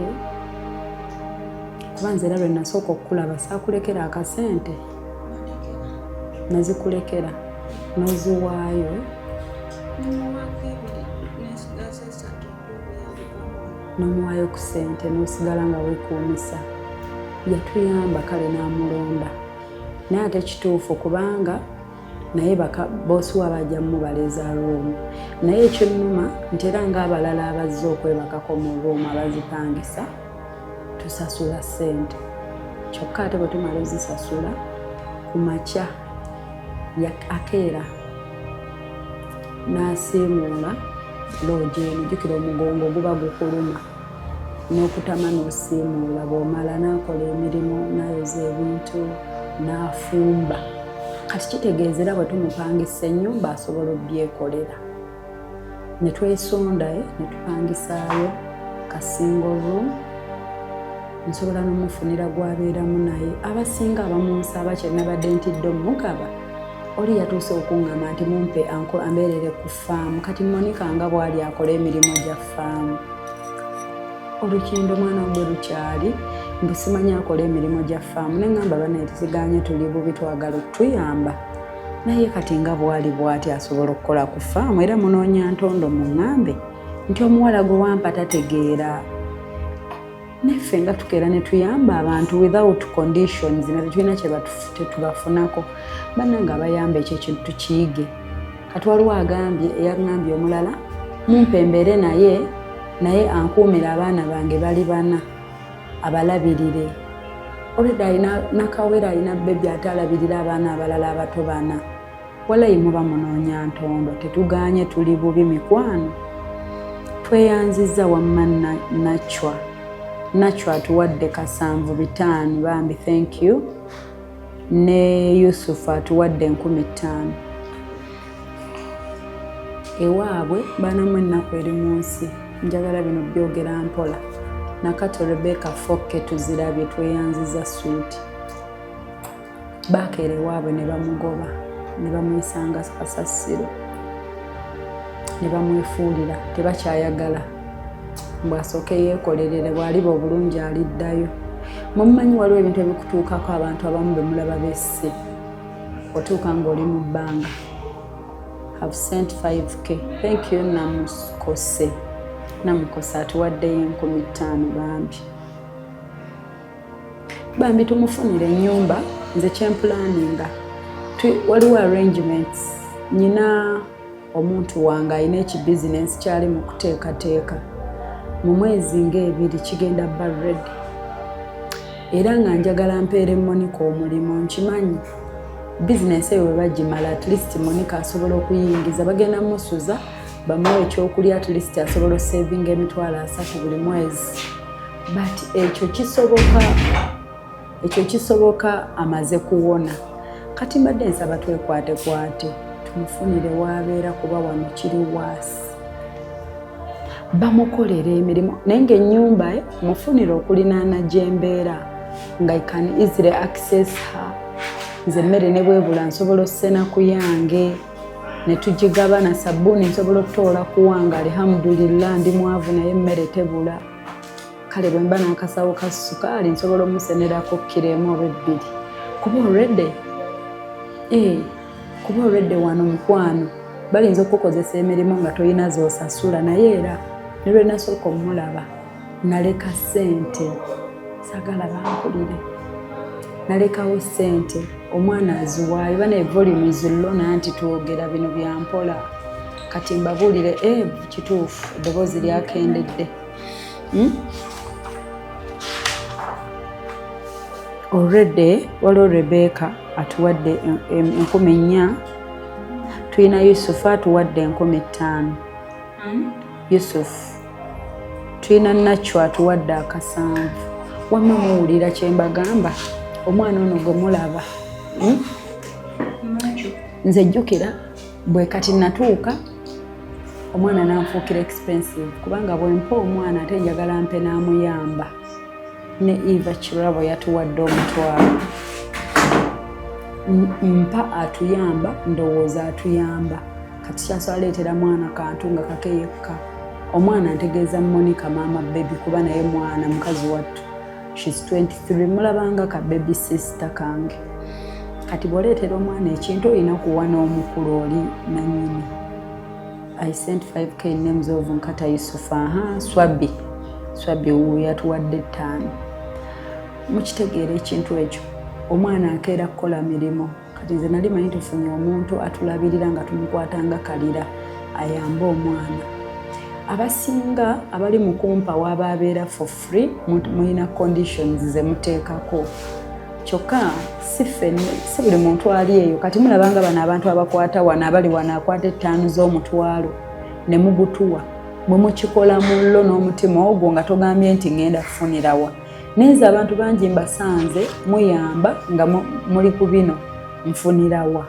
kuba nze era lwe nasooka okukulaba saakulekera akasente. Nazikulekera n'oziwaayo. N'omuwaayo ku ssente n'osigala nga weekuumisa. Yatuyamba kale n'amulonda, naye ate kituufu kubanga naye boosi we bajja mubala eza room. Naye ekyennuma nti era ng'abalala abazze okwebakako mu room abazipangisa, tusasula ssente, kyokka ate bwe tumala ozisasula ku makya akeera n'asiimuula loogi eno. Jjukira omugongo guba gukuluma n'okutama, n'osiimuula, bw'omala n'akola emirimu, n'ayoza ebintu, n'afumba. Kati kitegeeza era bwe tumupangisa ennyumba asobola obyekolera. Ne twesonda ne tupangisaayo ka single room, nsobola n'omufunira gwabeeramu. Naye abasinga abamunsaba, kyenabadde ntidde omugaba, oli yatuuse okuŋŋamba nti mumpe ambeerere ku faamu. Kati Monica nga bw'ali akola emirimu gya faamu, olukindo mwana gwe lukyali, mbu simanyi akola emirimu gya faamu. Neŋŋamba, banaye tuziganye, tuli bubi, twagala okutuyamba, naye kati nga bw'ali bw'ati asobola okukola ku faamu. Era munoonya ntondo, muŋŋambe nti omuwala gwe wampa tategeera. Neffe nga tukeera ne tuyamba abantu without conditions, nga tetulina kyetubafunako. Bannange abayamba, ekyo ekintu tukiyige. Kati waliwo agambye, eyaŋŋambye omulala, mumpe embeere naye, naye ankuumira abaana bange bali bana, abalabirire. Olwedde alina nakawera, alina baby, ate alabirira abaana abalala abato bana. Walayi muba munoonya ntondo, tetuganye, tuli bubi mikwano. Tweyanziza wamma. Nacwa Nacwa atuwadde kasanvu bitaano, bambi thank you. Ne Yusufu atuwadde 5000. Ewaabwe baanamu ennaku eri mu nsi, njagala bino byogera mpola. Nakato Rebeka fokke, tuzirabye, tweyanziza sweet. Bakeera ewaabwe ne bamugoba, ne bamuyisanga kasasiro, ne bamwefuulira, tebakyayagala, mbwasooke yeekolerere, bw'aliba obulungi aliddayo. Mumumanyi, waliwo ebintu ebikutuukako, abantu abamu be mulaba besse, otuuka ng'oli mu bbanga. Have sent 5K, thank you. Namukose, Namukose atuwaddeyo 5000. Bambi, bambi, tumufunire ennyumba. Nze kyempulaninga, waliwo arrangements, nyina omuntu wange alina ekibizinensi kyali mu kuteekateeka, mu mwezi ng'ebiri kigenda ba ready, era nga njagala mpeere Monica omulimu. Nkimanyi bizinensi eyo bwe bagimala, at least Monica asobola okuyingiza, bagenda musuza, bamuwa ekyokulya, at least asobola osavinga 300,000 buli mwezi. But ekyo kisoboka, ekyo kisoboka amaze kuwona. Kati mbadde nsaba twekwate kwate tumufunire waabeera, kuba wano kiri waasi, bamukolera emirimu, naye ngaennyumba mufunire okulinaana gyembeera, nga I can easily access her. Nze emmere ne bwebula nsobola ossena ku yange ne tugigabana, sabbuuni nsobola okutoola kuwange. Alhamdulillah, ndi mwavu naye emmere tebula. Kale bwe mba n'akasawo ka sukaali nsobola omusenerako kiro emu oba ebbiri, kuba already kuba already wano mukwano balinza okukozesa emirimu nga tolina z'osasula. Naye era ne lwe nasooka omulaba naleka ssente, sagala bankulire, nalekawo ssente, omwana aziwaayo. Bana, volume is low, nanti twogera bino bya mpola. Kati mbabuulire, kituufu eddoboozi lyakendedde. Already waliwo Rebecca atuwadde 4000, tulina Yusufu atuwadde 5000, Yusufu, tulina Nakyo atuwadde akasanvu. Wamma muwulira kyembagamba, omwana ono gwe mulaba, Nze jjukira bwe kati natuuka omwana nanfuukira expensive, kubanga bwempa omwana ate njagala mpe n'amuyamba. Ne Eva Kirabo yatuwadde 50,000. Mpa atuyamba, ndowooza atuyamba. Kati kyasobola leetera mwana kantu nga kake yekka. Omwana ntegeeza Monica, maama baby, kuba naye mwana mukazi wattu, shes 23, mulabanga ka baby sister kange. Kati bw'oleetera omwana ekintu, olina kuwa n'omukulu oli nannyini. I sent 5K, names of Nkata Yusufu. Aha, Swabi, Swabi wuuyo yatuwadde 5. Mukitegeera ekintu ekyo? Omwana akeera kukola mirimu. Kati nze nali manyi tufunye omuntu atulabirira nga tumukwata nga kalira, ayambe omwana. Abasinga abali mu kumpa waba abeera for free, mulina conditions zemuteekako. Kyokka si ffenna, si buli muntu ali eyo. Kati mulabanga bano abantu abakwata wano, abali wano, akwata 5 z'omutwalo ne mugutuwa, bwe mukikola mullo n'omutima ogwo nga togambye nti ŋŋenda kufunirawa. Naye nze abantu bangi mbasanze muyamba nga muli ku bino nfunirawa.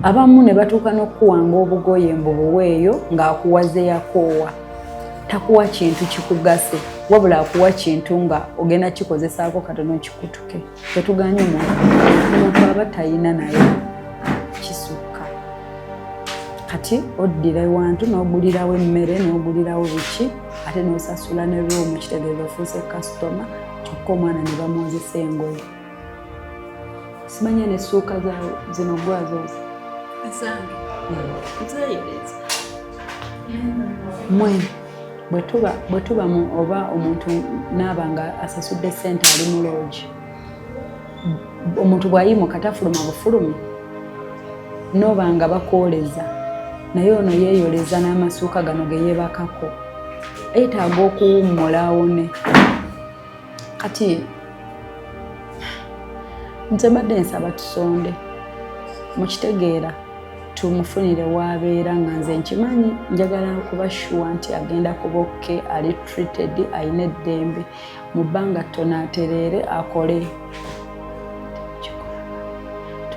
Abamu ne batuuka n'okukuwanga obugoye mbu buweeyo, ng'akuwaze yakoowa, takuwa kintu kikugase, wabula akuwa kintu nga ogenda kikozesaako katono kikutuke. Tetuganye omuntu, omuntu aba tayina, naye kisukka. Kati oddira ewantu n'ogulirawo emmere, n'ogulirawo biki, ate n'osasula ne room, kitegeeza ofuuse kasitoma. Kyokka omwana ne bamwozesa engoye, simanya nessuuka zino gwazooza. Zange nzeyereza. Mwe bwe tuba mu oba omuntu naaba nga asasudde ssente, ali mu lodge, omuntu bw'ayimuka tafuluma bufulumi, noba nga bakwoleza, naye ono yeeyoleza n'amasuuka gano ge yeebakako, yeetaaga okuwummula awone. Kati nze mbadde nsaba tusonde, mukitegeera, tumufunire waabeera. Nga nze nkimanyi, njagala kuba sure nti agenda kuba okay, ali treated, ayina eddembe, mu bbanga ttono atereere akole.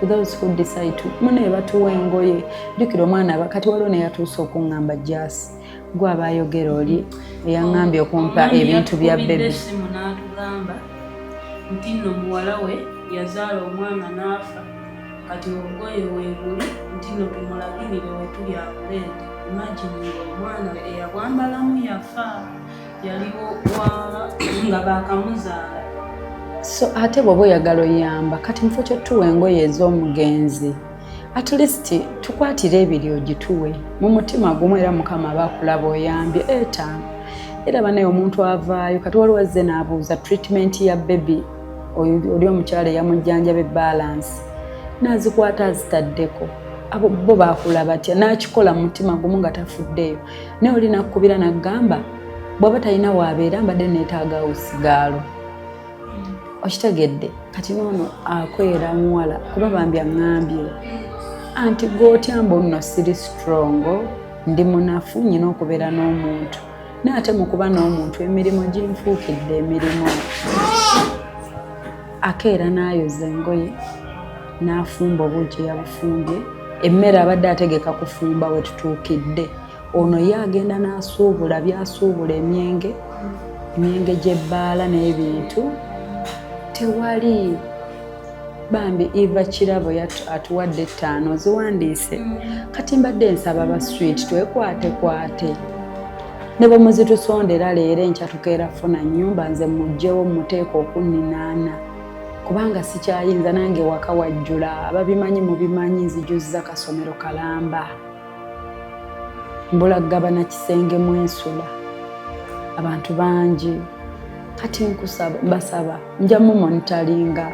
To those who decide to mune batuwa engoye, jjukira omwana kati waliwo neyatuuse okuŋŋamba jasi gwe aba ayogera, oli eyaŋŋambye okumpa Omwami ebintu bya yatukubidde baby. Essimu n'atugamba nti nno muwala we yazaala omwana n'afa, kati obugoye weebuli, nti nno tumulagirire wetuli abuleete. Imagine nga omwana eyabwambalamu yafa, yaliwo nga baakamuzaala. So ate bw'oba oyagala oyamba, kati mufo kyotuwa engoye ez'omugenzi, at least tukwatire ebiri ogituwe mu mutima gumu, era Mukama aba akulaba oyambye 5. Era banaye omuntu avaayo, kati waliwo azze n'abuuza treatment ya baby oyo, oli omukyala eyamujjanjaba ebalance n'azikwata azitaddeko. Abo bo bakula batya? N'akikola mu mutima gumu nga tafuddeyo, naye oli nakkubira n'aggamba bw'aba talina waabeera, mbadde neetaaga house girl. Okitegedde? Kati noono akwera muwala, kuba bambi aŋŋambye anti gwotya mbu nno siri strong, ndi munafu, nyina okubeera n'omuntu. Naye ate mu kuba n'omuntu emirimu ginfuukidde emirimu. Akeera n'ayoza engoye, n'afumba obuugi, yabufumbye, emmere abadde ategeka kufumba we tutuukidde. Ono ye agenda n'asuubula byasuubula, emyenge, emyenge gy'ebbaala n'ebintu tewali. Bambi Eva Kirabo atuwadde 5, oziwandiise. Kati mbadde nsaba ba sweet twekwatekwate, ne bwe muzitusondera leero, enkya tukeera funa nnyumba. Nze mugjewo muteeka okunninaana, kubanga sikyayinza nange waka wajjula. Ababimanyi mubimanyi, nzijuzza kasomero kalamba, mbulagabana kisenge mwensula, abantu bangi. Kati nkusaba, mbasaba, nja mumonitoringa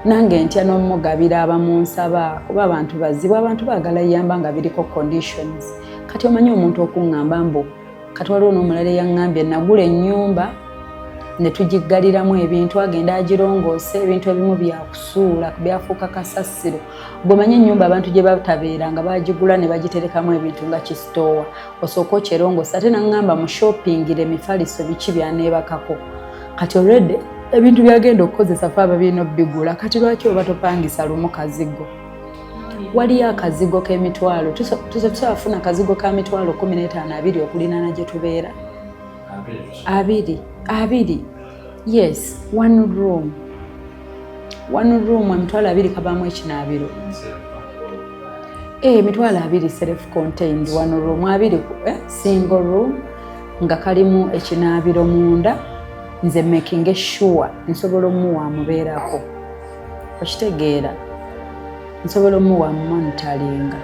nange ntya n'omugabira abamunsaba, kuba abantu bazibu, abantu baagala yamba nga biriko conditions. Kati omanyi omuntu okuŋŋamba mbu, kati waliwo n'omulala eyaŋŋambye nagula ennyumba ne tugiggaliramu ebintu, agenda agirongoose, ebintu ebimu byakusuula, byafuuka kasasiro. Bw'omanyi ennyumba abantu gye batabeera nga bagigula ne bagiterekamu ebintu nga kisitoowa, osooka okyerongoosa. Ate naŋŋamba mu shoppingira emifaliso, biki byaneebakako. Kati already ebintu byagenda okukozesa fe ababirina obbigula. Kati lwaki oba topangisa lumu kazigo? Waliyo akazigo k'emitwalo, tusobola kufuna akazigo ka 15,000, 20 okulinaana gye tubeera, 20, 20. Yes, one room, one room, 20,000, kabaamu ekinaabiro. 20,000, self contained one room, 20, single room nga kalimu ekinaabiro munda. Nze making sure nsobola omuwa amubeerako. Okitegeera, nsobola omuwa monitoringa.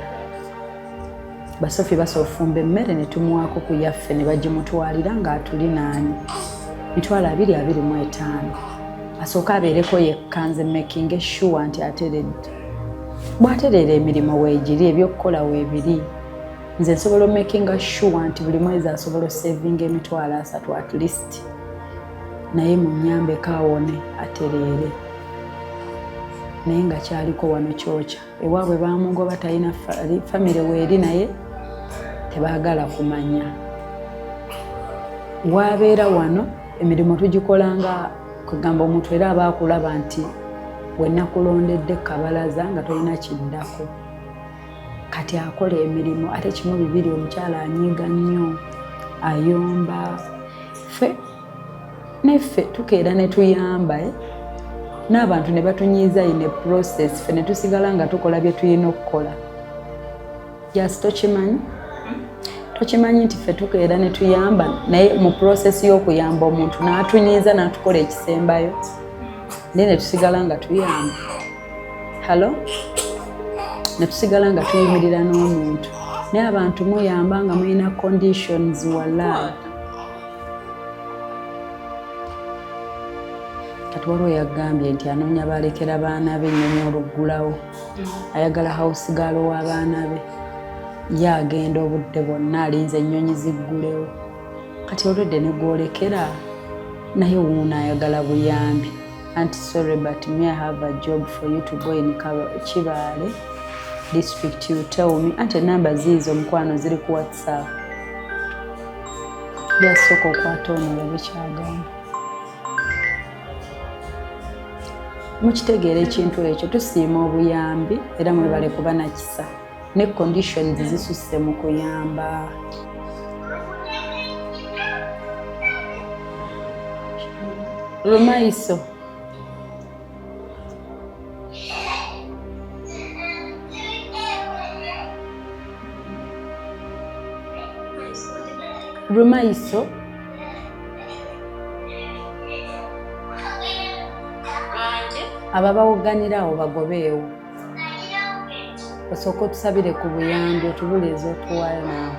Basofi basobola ofumba emmere ne tumuwaako ku yaffe ne bagimutwalira ng'atulinaanye 200,025 asooke abeereko yekka, nze making sure nti ateredde. Bw'atereera, emirimu weegiri, ebyokukola weebiri. Nze nsobola omakinga sure nti buli mwezi asobola osavinga 30,000 at least, naye munyambeko awone atereere. Naye nga kyaliko wano kyokya, ewaabwe bamugoba, talina famire weeri, naye tebaagala kumanya wabeera wano. Emirimu tugikola nga kwegamba omuntu era aba akulaba nti wenakulondedde kabalaza nga tolina kiddako. Kati akola emirimu ate kimu bibiri, omukyala anyiiga nnyo, ayomba. Ffe neffe tukeera ne tuyamba, eh? N'abantu ne batunyiiza in a process, ffe ne tusigala nga tukola bye tulina okukola. Just tokimanyi, tokimanyi nti ffe tukeera ne tuyamba, naye mu process y'okuyamba omuntu n'atunyiiza n'atukola ekisembayo, naye ne tusigala nga tuyamba. Hello, ne tusigala nga tuyimirira n'omuntu. Naye abantu muyamba nga mulina conditions, wallahi. Kati waliwo yagambye nti anoonya balekera baana be ennyonyi oluggulawo, ayagala house girl w'abaana be, ye agenda obudde bwonna alinze ennyonyi ziggulewo. Kati olwedde ne gwolekera naye wuuno ayagala buyambi. Anti sorry, but me, I have a job for you to go in Kibaale district. You tell me. Anti enamba ziizo, omukwano, ziri ku WhatsApp. Jasooka okwata ono olabe kyagamba. Mukitegeera ekintu ekyo? Tusiima obuyambi era mwebale kuba nakisa, ne conditions zisusse mu kuyamba. Rumaiso, Rumaiso. Abo abawogganira awo bagobeewo, osooka otusabire ku buyambi, otubuleeza otuwaayo naawe.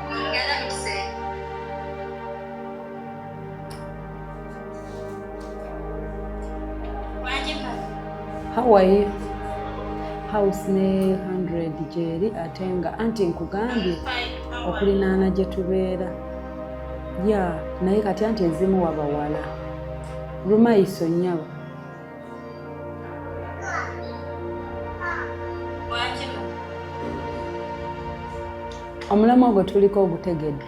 How are you? House ne 100 gyeri, ate nga anti nkugambye okulinaana gye tubeera ya, naye kati anti ezimu wabawala. Rumaiso, nnyabo. Omulamwa gwe tuliko ogutegedde?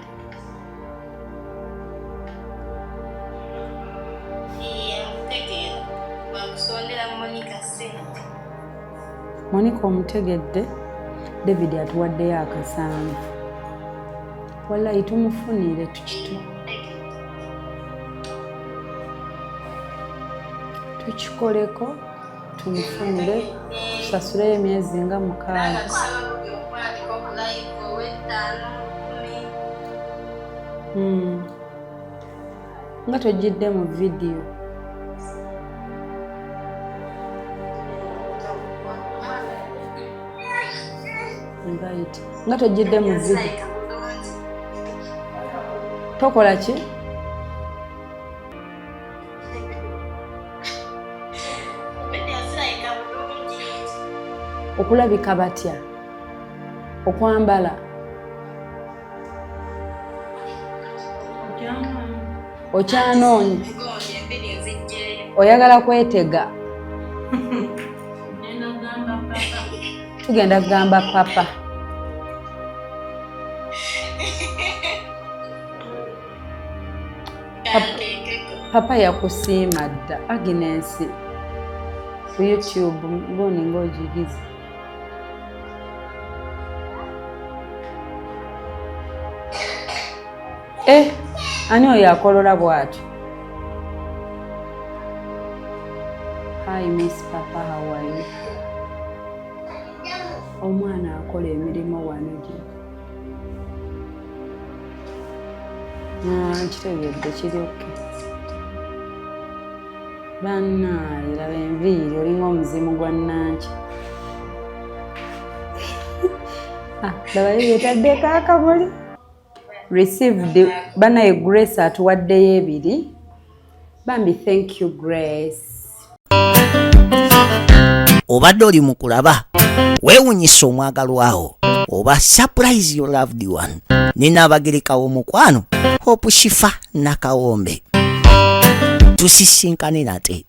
Nkutegeera, bakusondera Monica sente. Monica omutegedde? David atuwaddeyo akasanvu, wallayi tumufunire tukitu tukikoleko, tumufunire, tusasuleyo emyezi nga 6. Tusaba buli omu aliko ku live ow'ettaano, 10. Nga tojjidde mu vidiyo. Invite. Nga tojjidde mu vidiyo, tokola ki? Vidiyo zirabika bulungi. Okulabika batya? Okwambala? Okyanoonya? Migonde embiri nzijjeeyo. Oyagala kwetega? Ngenda kugamba papa. Tugenda kugamba papa. Kanteekeko. Papa yakusiima dda. Agnes, ku YouTube gundi ng'ogigize. Eh, ani oyo akolola bw'atyo? Hi Miss Papa, how are you? Omwana akola emirimu wano gye. Ah, nkitegedde, kiri okay. Bannaaye, laba enviiri, olinga omuzimu gwa nanki. Ah, labayo yetaddeko akamuli. Received. Banaye, Grace atuwaddeyo ebiri. Bambi, thank you, Grace. Obadde oli mu kulaba weewunyisa omwagalwawo oba surprise your loved one ne Naabagereka w'omukwano Hope Shifa Nakawombe. Tusisinkane nate.